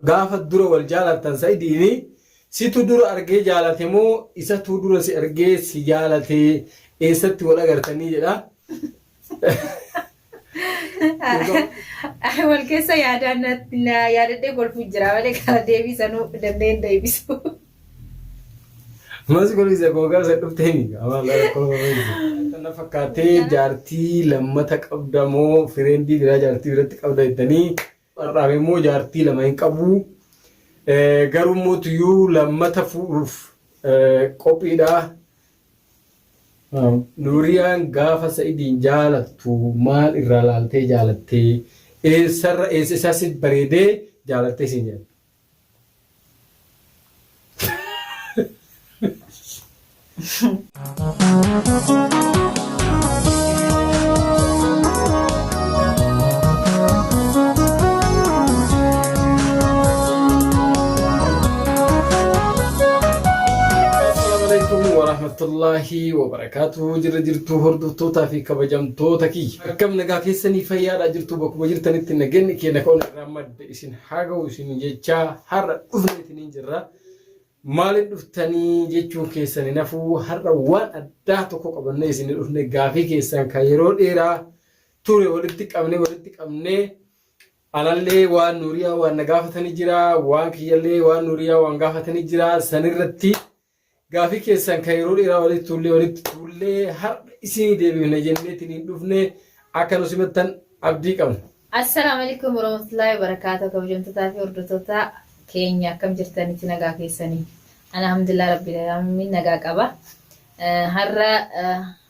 Gaafa dura wal jaalattan Sa'idiini situ dura argee jaalate moo isatu dura si argee si jaalate eessatti wal agartanii jedha. Wal keessa yaadaan na yaadadhee kolfuu jira malee kana deebii sanuu danda'ee hin deebisu. Mas kolfisa koo gara san dhuftee mi? Kana fakkaatee jaartii lammata qabda moo fireendii biraa jaartii biratti qabda jettanii Har'aaf immoo jaartii 2 hin qabu. Garuu immoo tuyyuu lammata fuudhuuf qophiidha. Nuuriyaan gaafa Sa'idiin jaalattu maal irraa laaltee jaalattee? Eessarra eessa isaa si bareedee jaalattee siin jedhan? Assalamu alaikum warahmatullahi wabarakatuh. Jirra jirtuu hordoftootaa fi kabajamtoota kiyya. Akkam nagaa keessanii fayyaadhaa jirtu bakkuma jirtanitti nageenyi keenya kan irraa madde isin haa ga'u isin jechaa har'a dhufneetiniin jirra. Maaliin dhuftanii jechuun keessan hin hafuu har'a waan addaa tokko qabannee isin dhufne gaafii keessan kan yeroo dheeraa ture walitti qabnee walitti qabnee anallee waan Nuuriyaa waan na gaafatanii jira waan kiyyallee waan Nuuriyaa waan gaafatanii jira sanirratti Gaafii keessan kan yeroo dheeraa walitti tuullee walitti tuullee har'a isinii deebifne jenneetiin hin dhufne akka nu simattan abdii qabna. Assalaamu alaikum warahmatullahi wabarakatuh kabajamtootaa fi hordoftoota keenya akkam jirtanitti nagaa keessanii alhamdulillah rabbil alamin nagaa qaba har'a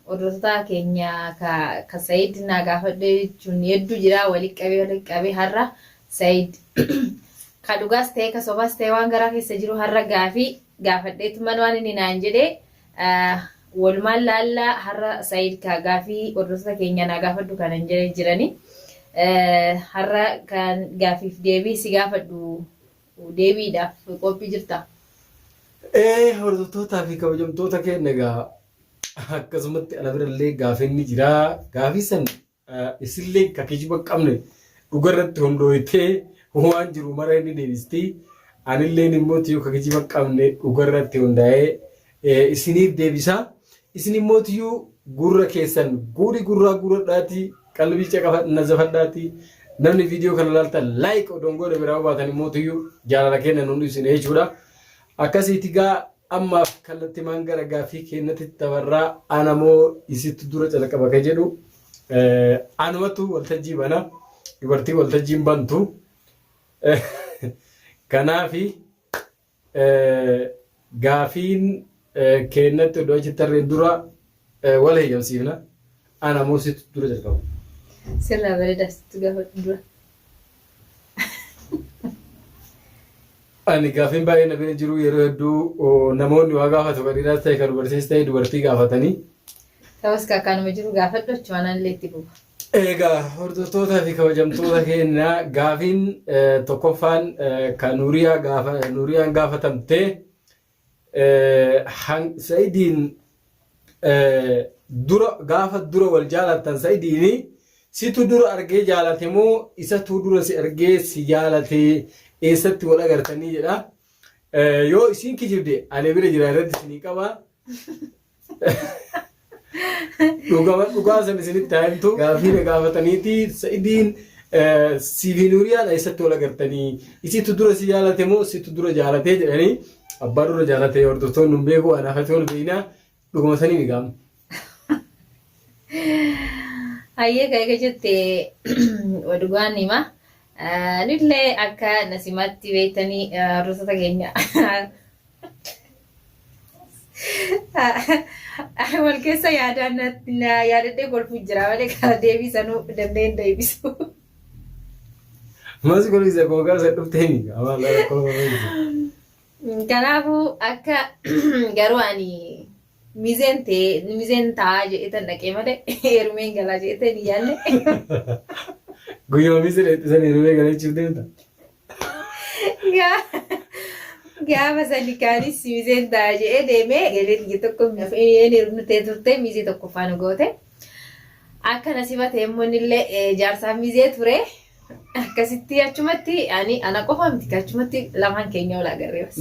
hordoftoota keenya ka ka Said naa gaafadhe jechuun hedduu jira wali qabee wali qabee har'a Said ka dhugaas ta'e ka sobaas ta'e waan garaa keessa jiru har'a gaafii gaafadheetuman waan inni naan jedhe walumaan laalla har'a Said ka gaafii hordoftoota keenya naa gaafadhu kanan jedhe jirani har'a kan gaafiif deebii si gaafadhu deebiidhaaf qophii jirta. Ee hordoftootaa fi kabajamtoota keenya egaa akkasumatti ana birallee gaafiin ni jira. Gaafii san isillee ka kijiba hin qabne dhuga irratti hundooytee waan jiru mara inni deebisti. Anilleen immoo tiyyuu ka kijiba hin qabne dhuga irratti hundaa'ee isiniif deebisa. Isin immoo tiyyuu gurra keessan guuri gurraa guuradhaatii qalbii caqafa nazafadhaatii namni viidiyoo kana laaltan like odoon goone biraa baatan immoo tiyyuu jaalala keenya nuun ibsine jechuudha. Akkasiiti gaa Ammaaf kallattimaan gara gaaffii keennatti dabarraa ana moo isittu dura calqaba ka jedhu anumatu waltajjii bana dubartii waltajjiin bantu kanaafi gaafiin keennatti odoo achi tarreen dura wal heeyyamsiifna ana moo sittu dura jalqaba. Sirraa bareedaa sittu gaafadhu dura. Ani gaafiin baay'ee na bira jiru yeroo hedduu namoonni waa gaafatu kan dhiiraas ta'e kan dubartiis ta'e dubartii gaafatanii. Ta'us akkaanuma jiru gaafadhu achumaan illee itti fufa. Egaa hordoftootaa fi kabajamtoota keenya gaafiin tokkoffaan kan Nuuriyaa gaafa Nuuriyaan gaafatamte Sa'idiin dura gaafa dura wal jaalattan Sa'idiini situ dura argee jaalate moo isatu dura si argee si jaalate eessatti wal agartanii jedha. Yoo isiin kijibde ani bira jira irratti isinii qaba. Dhugama dhugaa san isinitti haa himtu. Gaafii na gaafataniiti Sa'idiin sii fi Nuuriyaan eessatti wal agartanii isitu dura si jaalate moo situ dura jaalatee jedhanii abbaa dura jaalate hordoftoonni hin beeku anaaf ati wal beeknaa dhuguma sanii ni gaama. Hayyee ka eega jette dhugaan hima. Nillee akka nasimaatti beektanii hordoftoota keenya Wal keessa yaadaan na yaadadhee kolfuu jira malee kana deebii sanuu danda'ee hin deebisu. Mas kolfisa koo gara isa dhuftee mi? Amaan kolfa fayyisa. Kanaafuu akka garuu ani mizeen ta'ee mizeen ta'aa jedhee dhaqee malee heerumeen galaa jedhee hin yaadne. Guyyaa mizee dheettisan heerumee galachuuf deemta. Gaafa sani kaanis mizeen ta'a jedhee deemee galee biyya tokko hin heerumnu ta'e turte mizee tokko faana goote. Akka nasiba ta'e immoo innillee jaarsaaf mizee ture. Akkasitti achumatti ani ana qofa miti achumatti lamaan keenya ol agarree bas.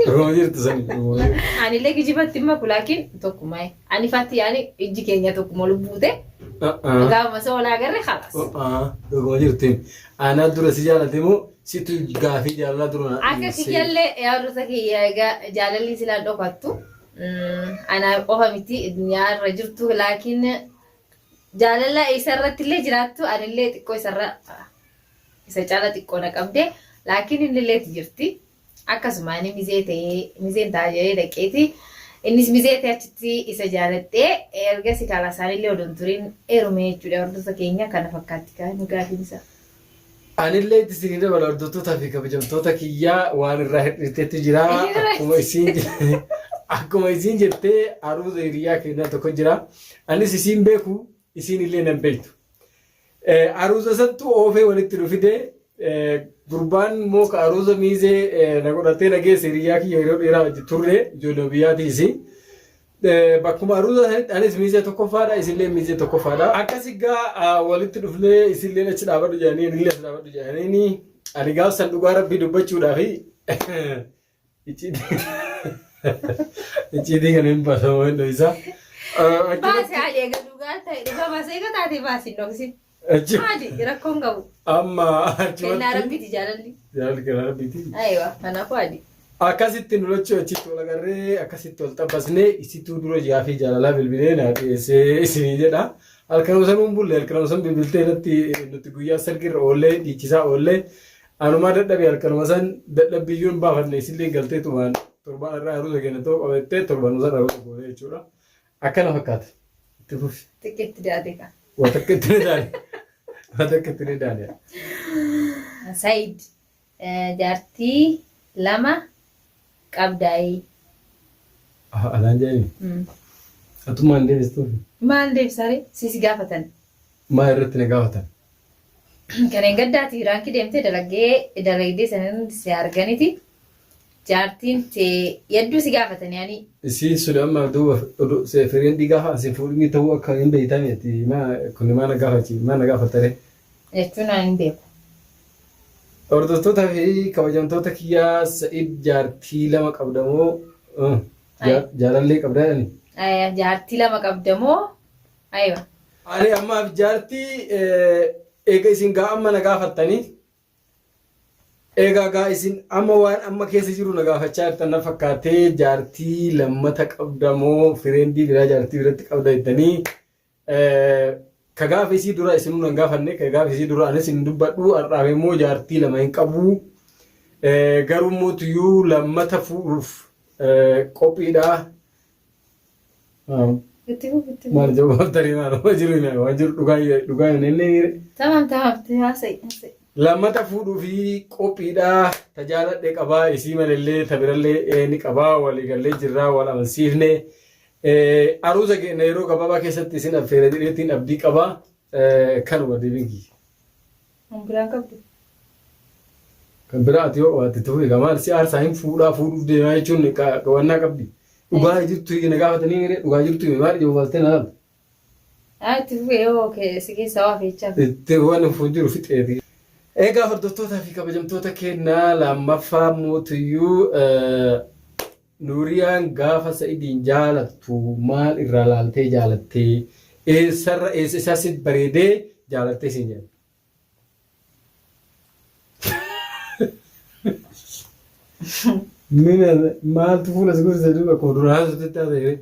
Dhuguma jirtu sani. Dhuguma jirtu. Anillee kijibatti hin maku laakiin tokkuma. Ani fatti yaani ijji keenya tokkuma lubbuute gaafuma isa ol agarre khalas. Dhuguma jirtu. Anaa dura si jaalate moo situ gaafii jaalalaa dura na Akka dhiyeessee? kiyyallee yaadota kiyya egaa jaalalli silaan dhokattu. Ana qofa miti addunyaa irra jirtu laakiin jaalala isa irratti illee jiraattu anillee xiqqoo isarra isa caala xiqqoo na qabde laakiin innillee jirti. Akkasuma ani mizee ta'ee mizeen ta'a jedhee dhaqeeti. Innis mizee ta'e achitti isa jaaladhee ergasii kaala isaanillee odoo hin turin heerume jechuudha. Hordoftoota keenya kana fakkaatti kaa nu gaafiin isaa. Anillee itti isinii dabala hordoftootaa fi kabajamtoota kiyyaa waan irraa hir'iftetti jira. Akkuma isiin akkuma isiin jettee aruuza hiriyaa keenyaa tokko jira. Anis isiin beeku isiin illee nan beektu. Aruuza santu oofee walitti nu fide. Gurbaan immoo ka aruuza miizee na godhatee na geesse hiriyaa kiyya yeroo dheeraa wajji turre ijoollee biyyaatiisi. Bakkuma aruuza sanitti anis miizee tokkoffaadha isillee miizee tokkoffaadha. Akkas egaa walitti dhufnee isillee achi dhaabadhu jedhanii anillee as dhaabadhu jedhanii ani gaaf san dhugaa rabbii dubbachuudhaafi icciitii kana hin baasamu hin dhoysa. Baase haali egaa dhugaa ta'e dhugaa baase egaa taate baasi hin dhoksin. Haali rakkoon qabu. Amma Kennaa achumatti rabbiiti jaalalli. jaalalli kennaa rabbiiti. Ayiwa kanaafuu haali. Akkasitti nu lachuu achitti wal agarree akkasitti wal xabbasnee isituu dura gaafii jaalalaa bilbilee naa dhiyeessee isinii jedha. Halkanuma sanuun bulle halkanuma san bilbiltee natti nuti guyyaa sargirra oollee dhiichisaa oollee anumaa dadhabe halkanuma san dadhabbiyyuu hin baafanne isillee galtee tumaan torbaan irraa aruuza keenya ta'uu qabattee torbanuma san aruuza goone jechuudha. Akkana fakkaata. Itti fufi. Xiqqeetti daate kaa. Waa takka itti ni daane. Waa takka itti ni daane. Said jaartii lama qabdaayii. Anaan jedhani. Atummaan deebistuuf. Maal deebisaree? Si si gaafatan. Maa irratti na gaafatan? Kan gaddaati raankii deemtee dalagee dalagdee sanin si arganiti jaartiin tee yadduu si gaafatan yaani. Isiin sun amma duuba fireen gaafa asin fuudhini ta'uu akka hin beeytameeti maa kun maa na gaafachi maa na gaafatare. Jechuun ani hin beeku. Hordoftoota fi kabajamtoota kiyyaa Sa'id jaartii lama qabdamoo jaalallee qabdaa jedhani. Jaartii lama qabdamoo ayiwa. Ani ammaaf jaartii eega isin gaa amma na gaafattanii eegaa gaa isin amma waan amma keessa jiru na gaafachaa jirtan na fakkaatee jaartii lammata qabdamoo fireendii biraa jaartii biratti qabda jettanii ka gaafa isii dura isinuu nan gaafanne ka gaafa isii dura anis hin dubbadhu har'aaf immoo jaartii lama hin qabu garuu immoo tuyyuu lammata fuudhuuf qophiidha. Itti fufi itti fufi. Maal jawaab tarii maal waan jiru hin waan jiru dhugaa dhugaa hin inni Tamam tamam haasa'i haasa'i. Lammata fuudhuu fi qophiidha tajaaladhe qabaa isii malallee tabirallee ni qabaa waliigallee jirraa wal amansiifne aruuza keenya yeroo gabaabaa keessatti isin affeera jedheetiin abdii qabaa kanuma deebiin kiyya. Kan biraan qabdu. Kan biraa ati yoo qabaatte itti fufi maal si aarsaa hin fuudhaa fuudhuuf deemaa jechuun qabannaa qabdi. Dhugaa jirtu na gaafatanii miree dhugaa jirtu maal ija bobaaltee na laalta. Haa itti fufi yoo si keessaa waa feechaa. Itti waan hin jiru fixeeti. Egaa hordoftootaa fi kabajamtoota keenyaa lammaffaa mootiyyuu Nuuriyaan gaafa Sa'idiin jaalattu maal irraa laaltee jaalattee? Eessarra eessa isaa si bareedee jaalattee siin jedhan. Mina maaltu fuula si guddise duuba akkuma duraan haasoftetti haasa'e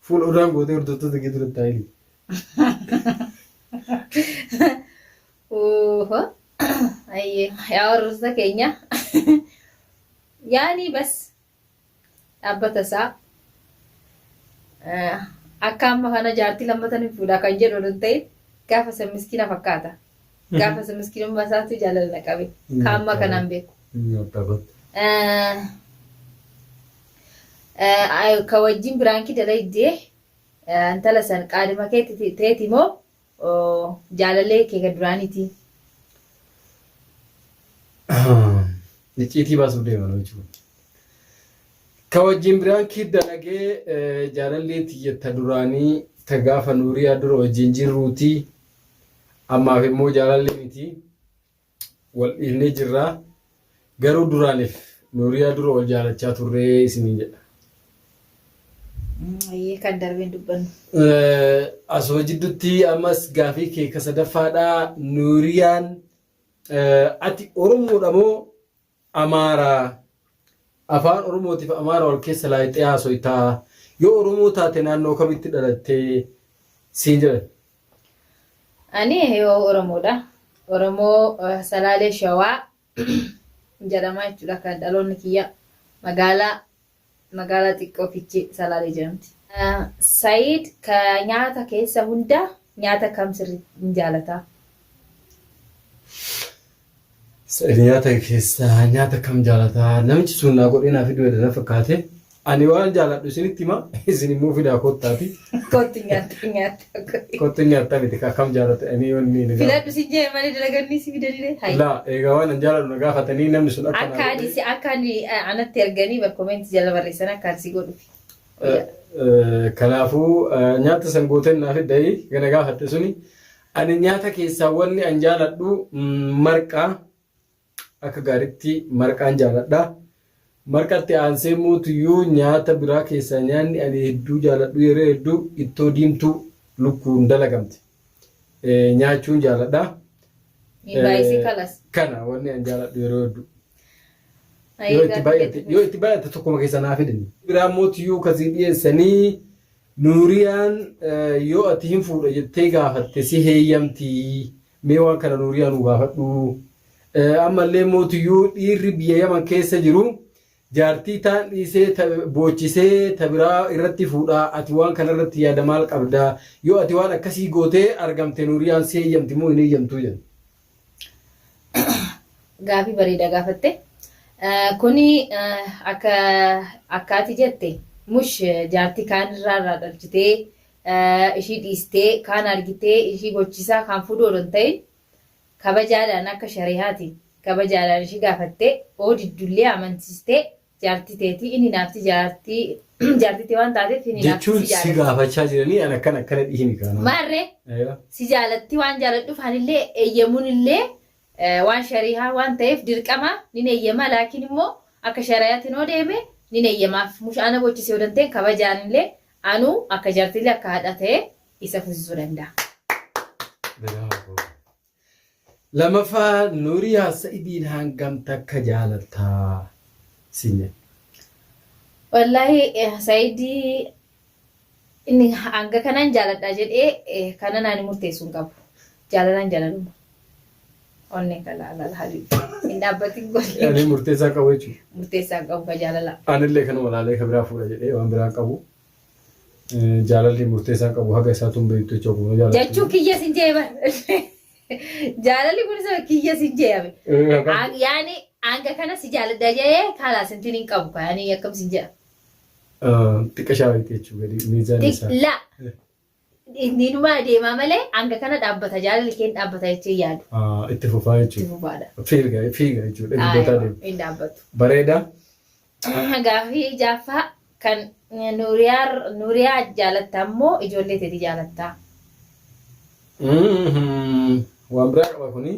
fuula udaan gootee hordoftoota kee duratti taa'ee. Oho. Ayyee. Yaa hordoftoota keenya. Yaani bas dhaabbata isaa akka amma kana jaartii lammata ni fuudha kan jedhu odoo hin ta'in gaafa san miskiina fakkaata. Gaafa san miskiinummaa isaatu jaalala na qabe. Ka amma kanaan beeku. Ka wajjin biraankii dalaydee intala san qaadima kee teeti moo jaalallee kee kan duraaniiti? Icciitii baasuuf deeman jechuudha. Ka wajjin biraankii dalagee jaalallee tiyya ta duraanii ta gaafa Nuuriyaa dura wajjin jirruuti. Ammaaf immoo jaalallee miti. Wal dhiifnee jirra. Garuu duraaniif Nuuriyaa dura wal jaalachaa turree isiniin jedha. Ayyee kan darbeen dubbannu. Asuma jidduutti ammas gaafii kee ka sadaffaadha. Nuuriyaan ati Oromoodha moo Amaaraa? Afaan Oromootiif Amaara wal keessa laayixee haasoytaa? Yoo Oromoo taate naannoo kamitti dhalattee? Siin jedhan. Ani yoo Oromoodha. Oromoo Salaalee Shawaa jedhama jechuudha kan dhaloonni kiyya magaalaa magaalaa xiqqoo Fichee Salaalee jedhamti. Said ka nyaata keessa hunda nyaata kam sirriitti hin jaalataa? Sa'id nyaata keessaa nyaata kam jaalataa? Namichi sun naa godhee naa fiduu edda na fakkaate. Ani waan jaaladhu isinitti hima isin immoo fidaa kottaati. Kottu nyaatta nyaatta. Kottu nyaatta miti ka kam jaalata ani wanni ni Filadhu sin jee malee dalagannii si fidanii hayi. Laa egaa waan an jaaladhu na gaafatanii namni sun akka Akka naa ani godhee. si akka ani anatti erganii bar komeenti jala barreessan akka ani si godhufi. Kanaafuu nyaata san gooteen naa fiddayi gana gaafatte suni. Ani nyaata keessaa wanni an jaaladhu marqaa akka gaaritti marqaan jaaladha. Marqatti aansee mootuyyuu nyaata biraa keessaa nyaanni ani hedduu jaaladhu yeroo hedduu ittoo diimtuu lukkuun dalagamte nyaachuun jaaladha. Baay'isii kalas. Kana wanni an jaaladhu yeroo hedduu. Yoo itti baay'ate yoo itti baay'ate tokkuma keessa naa fidani. Biraa mootiyyuu kasii dhiyeessanii Nuuriyaan yoo ati hin fuudha jettee gaafatte si heeyyamtii mee waan kana Nuuriyaa nuu gaafadhu. Ammallee mootiyyuu dhiirri biyya Yaman keessa jiru jaartii taan dhiisee boochisee ta biraa irratti fuudha ati waan kana irratti yaada maal qabda yoo ati waan akkasii gootee argamte Nuuriyaan si heeyyamti moo hin heeyyamtuu jedhan. Gaafii bareedaa gaafatte. Kuni akka akka ati jette mush jaartii kaan irraa irraa dhalchitee ishii dhiistee kaan argitee ishii gochisaa kan fuudhu odoo hin ta'in kabajaadhaan akka shariihaatiin kabajaadhaan ishii gaafattee oo diddullee amansiistee jaartii teetii inni naafti jaartii jaartii tee waan taateef inni naafti Jechuun si si jaalatti. gaafachaa jiranii an akkana akkana dhihimi kaana. Maarree Aywa. si jaalatti waan jaaladhuuf anillee eeyyamuun illee waan shariihaa waan ta'eef dirqama nin eeyyama laakiin immoo akka shari'aatiin yoo deeme nin eeyyamaaf mush ana bochise yoo danteen kabajaan illee anuu akka jaartiillee akka haadha ta'ee isa fuusisuu danda'a. Bravo. Lamaffaa Nuuriyaa Sa'idiin hangam takka jaalatta siin jedhe. Wallaahi Sa'idii inni hanga kanan jaaladha jedhee kana naan murteessu hin qabu. Jaalalaan jaalaluma. Onnee kana alaala habibi. Hin dhaabbatin godhe. Ani murteessaa qabu jechuudha. Murteessaa hin qabu ka jaalala. Anillee kanuma laalee ka biraa fuudha jedhee waan biraa hin qabu. Jaalalli murteessaa hin qabu haga isaatu hin beektu jechuudha akkuma jaalattu. Jechuun kiyya sin jee bar. Jaalalli kun isa kiyya sin jee abe. Yaani hanga kana si jaaladha jee kaalaas intin hin qabu yaani akkam sin jedha. Xiqqa shaawitti jechuudha gadi miizaan isaa. La inni numa deemaa malee hanga kana dhaabbata jaalalli kee hin dhaabbata jechee yaadu. Itti fufaa Itti jechuudha. fufaadha. Fiiga fiiga jechuudha. Guddataa deema. Hin dhaabbatu. Bareeda. Gaafii jaaffaa kan Nuuriyaa Nuuriyaa jaalatta ammoo ijoollee teeti jaalattaa. Waan biraa qaba kuni.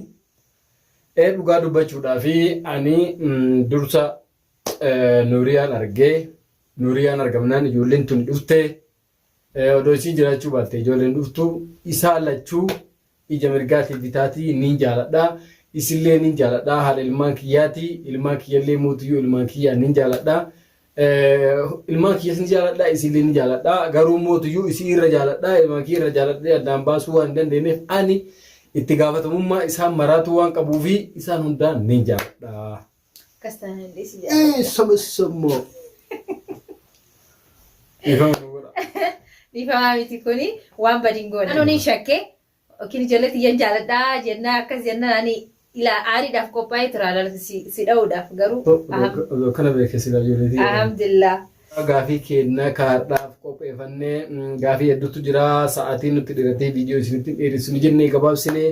Ee dhugaa dubbachuudhaa fi ani dursa Nuuriyaan argee Nuuriyaan argamnaan ijoolleen tuni dhuftee Odoo isiin jiraachuu baatte ijoolleen dhuftu isaa lachuu ija mirgaatii bitaatii niin jaaladha. Isillee niin jaaladha. Haadha ilmaan kiyyaati. Ilmaan kiyyallee mootiyyuu ilmaan kiyyaa niin jaaladha. Ilmaan kiyyas ni jaaladha. Isillee ni jaaladha. Garuu mootiyyuu isii irra jaaladha. Ilmaan kiyya irra jaaladhee addaan baasuu waan hin dandeenyeef ani itti gaafatamummaa isaan maraatuu waan qabuufi isaan hundaa niin jaaladha. Akkas taanaan illee si jaalladha. Sama sammoo. Dhiifama nu godha. Dhiifamaa miti kuni waan badiin goone. Ani niin shakke yookiin ijoollee tiyyan jaaladhaa jennaa akkas jennaan ani ilaa aariidhaaf qophaa'ee tura lala si si dha'uudhaaf garuu Odoo kana beekee silaa ijoollee tiyya. alhamdulillah. Gaafii keenna ka hardhaaf qopheeffanne gaafii hedduutu jira sa'aatiin nutti dheeratee viidiyoo isinitti hin dheeressinu jennee gabaabsine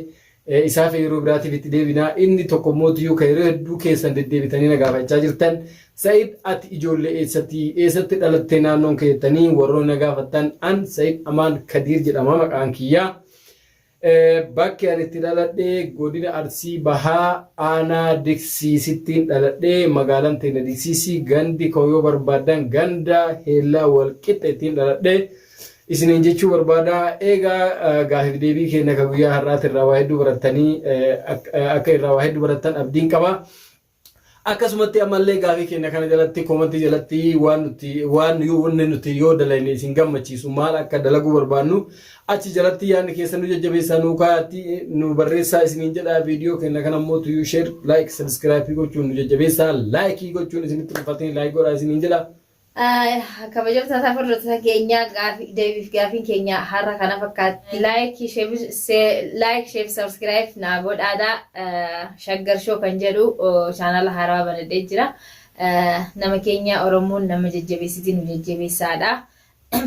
Isaaf yeroo biraatiif itti deebina. Inni tokko mootiyyuu kan yeroo hedduu keessan deddeebitanii na gaafachaa jirtan. Sa'id ati ijoollee eessatti eessatti dhalattee naannoon kee jettanii warroonni na gaafattan an Sa'id Amaan Kadiir jedhama maqaan kiyya. Bakki ani itti dhaladhe godina Arsii Bahaa aanaa Diksiisittiin dhaladhe. Magaalaan teenya Diksiisii gandi koo yoo barbaaddan ganda Heellaa Walqixxe ittiin dhaladhe. Isiniin jechuu barbaada. Eegaa gaafiif deebii keenya ka guyyaa har'aati irraa waa hedduu barattanii akka irraa waa hedduu barattan abdiin qaba. Akkasumatti ammallee gaafii keenya kana jalatti koomantii jalatti waan nuti waan yoo wanni nuti yoo dalayne isin gammachiisu maal akka dalaguu barbaannu achi jalatti yaadni keessan nu jajjabeessaa nu kaa'aatti nu barreessaa isiniin jedha. Viidiyoo keenya kana immoo tuyyuu share, like, subscribe gochuun nu jajjabeessaa. Laayikii gochuun isinitti ulfaatanii like godhaa isiniin jedha. Kabajamtoota hordoftoota keenya gaafii deebiif gaafiin keenya har'a kana fakkaatti. Like, like, share, subscribe naa godhaadha. Shaggar Show kan jedhu chaanala haarawaa banadhee jira. Nama keenya Oromoon nama jajjabeessitii nu jajjabeessaadha.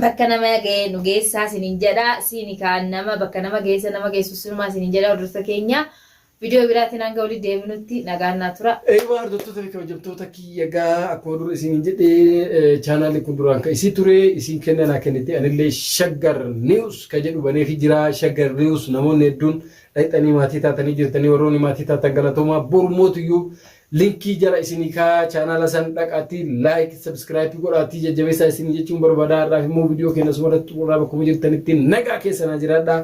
Bakka nama ga'e nu geessaa isiniin jedha. Siini kaan nama bakka nama geessa nama geessu sinumaa isiniin jedha hordoftoota keenya. Viidiyoo biraatiin hanga walitti deebinutti nagaan naa tura. Eeywaa hordoftoota fi kabajamtoota kiyya gaa akkuma dura isiniin jedhe chaanaalli kun duraan kan isii ture isiin kennaa naa kennite anillee Shaggar News ka jedhu baneefi jira. Shaggar News namoonni hedduun dhaqxanii maatii taatanii jirtanii warroonni maatii taatan galatoomaa boru mootiyyuu linkii jala isinii kaa chaanaala san dhaqaatii like subscribe godhaatii jajjabeessaa isinii jechuun barbaada. Har'aaf immoo viidiyoo keenya asumarratti xumuraa bakkuma jirtanitti nagaa keessa naa jiraadhaa.